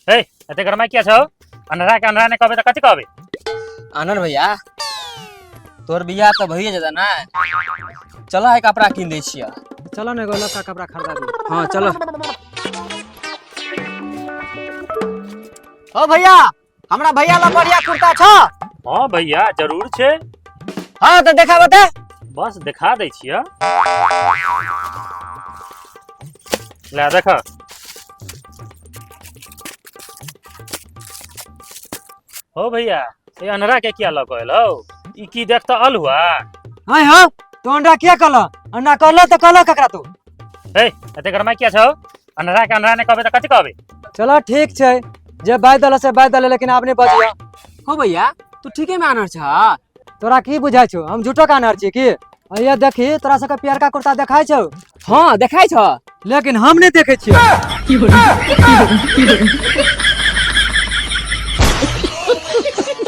हे, एते गरमाइ किया छौ? अन्हरा के अन्हरा नहि कहबै तऽ कथी कहबै? आनंद भैया, तोर बियाह तऽ भइए जेतै ने, चल आइ कपड़ा कीन दै छियै। चलो ने, एगो लड़का कपड़ा खरीदा दी। हाँ चलो। ओ भैया, हमरा भैया ला बढ़िया कुर्ता छ? हाँ भैया, जरूर छै। हाँ तऽ देखा बता। बस देखा दै छियै, ले देख। हो भैया, ये अन्हरा के किया लऽ कऽ एलौ? ई की देख तऽ अलहुआ। हाँ हाँ, तू अंडा किया कहल? अंडा कहल तऽ कहल ककरा तू? हे, एते गरमाइ किया छौ? अन्हरा के अन्हरा नहि कहबै तऽ कथी कहबै? चलो ठीक छै, जे बाजि देल से बाजि देल, लेकिन आब नहि बजियौ। हो भैया, तू ठीके में आनर छ? तोरा की बुझाइ छौ, हम झूठो के आनर छी की? अइया देखी, तोरा सबके पियरका कुर्ता देखाइ छौ? हाँ, देखाइ छ। लेकिन हम नहि देखै छियै।